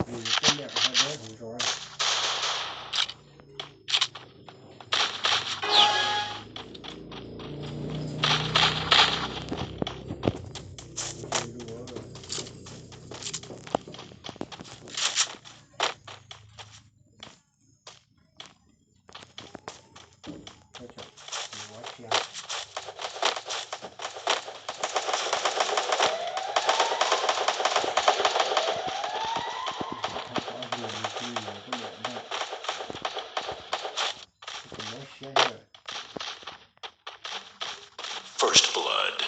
Nws kuj niam hauv dawb hauv zos. First blood.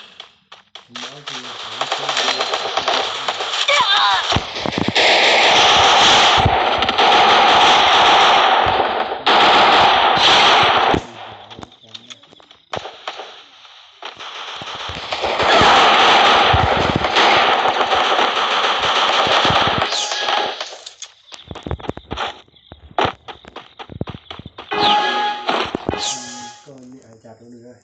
Koj niam hais cas rau nws?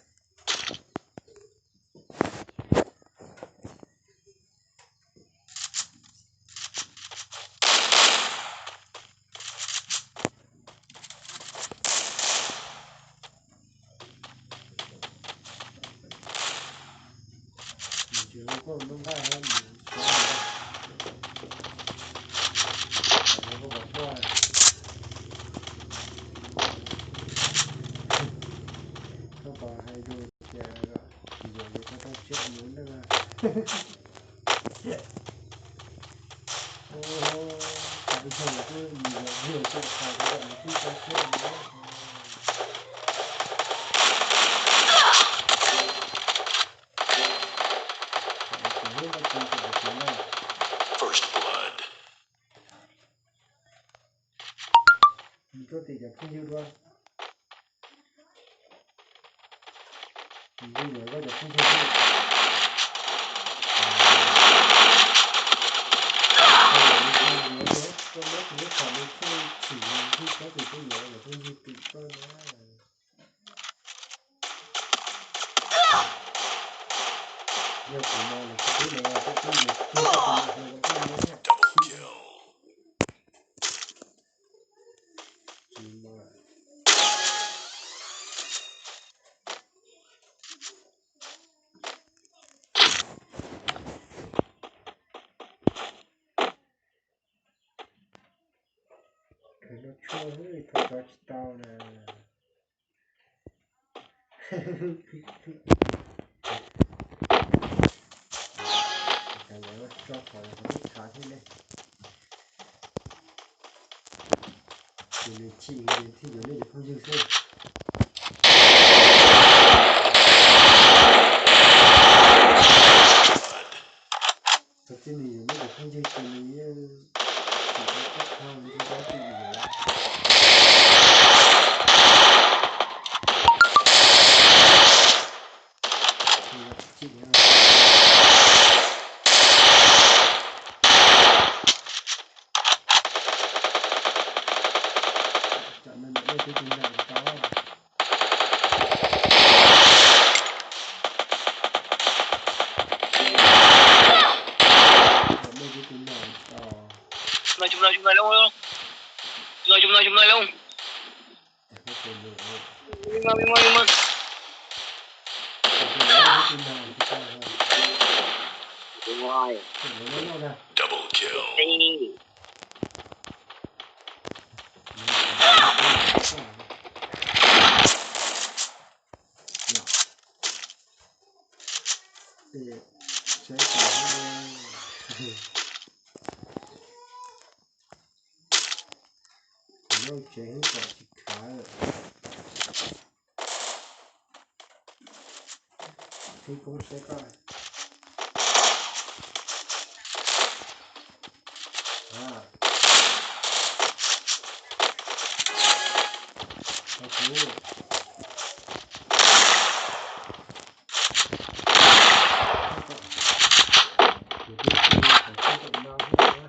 Nws tsis hlub koj noj nqaij, nws tsis hlub koj, koj pom tuaj. Koj pom hais lus tias tsis yuav ces koj tau tsiaj mus ntej. Ua, tsam ib zaug twb mus yuav, mus yuav tiam tsam kom nws tib tau tsiaj mus. First blood. Nws tuaj tim cov phooj ywg dua. Nws tuaj yuav koj cov phooj ywg. Koj muab tus lub qhov no thiaj chim, thiaj txhob tus twb yuav cov phooj ywg tim koj na. Yog kuv no los kuv twb los kom twb yuav kiag koj tus no hlawv kom tau nyiaj thiab. Tsis mas. Khaws no tshuaj xwb, thov cov tsis tau na. Cov no tso qhov no qhov twb tshav thiab ne. Ces nws chim ces thiaj yuav nej cov phooj ywg xwb. Thaum twg nws yuav nej cov phooj ywg ces nws yeej tsis tau txoj qhov nws tsis tau tim yuav. Nws tsis chim na. Tsam no nej twb tus nam tau. Tsam nej twb tus nam tau. Xyoo no xyoo no lawm, xyoo no xyoo no lawm. Double kill. Kuv loj tsev hwb kom tsis khav lawm. Qhib koob saib koj. Tau kuv. Kuv tus txiv kom txhob tawm no thiab na.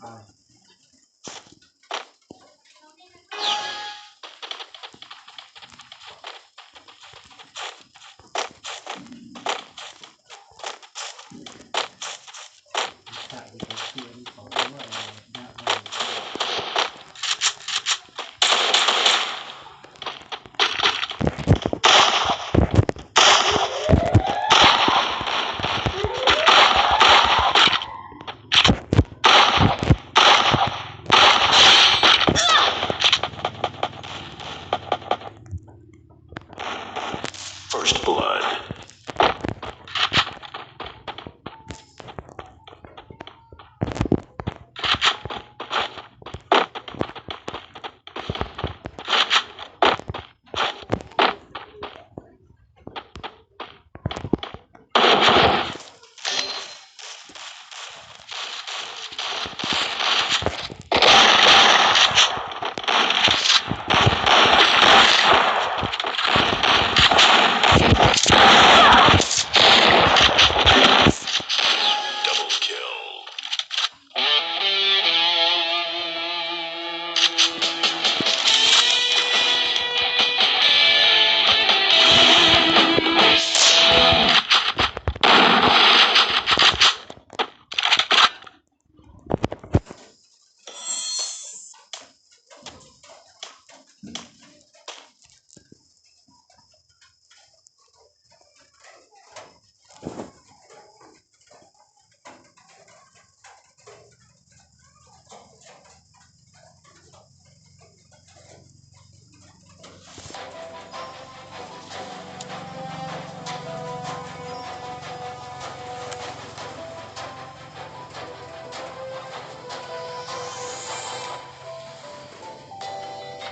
Bye.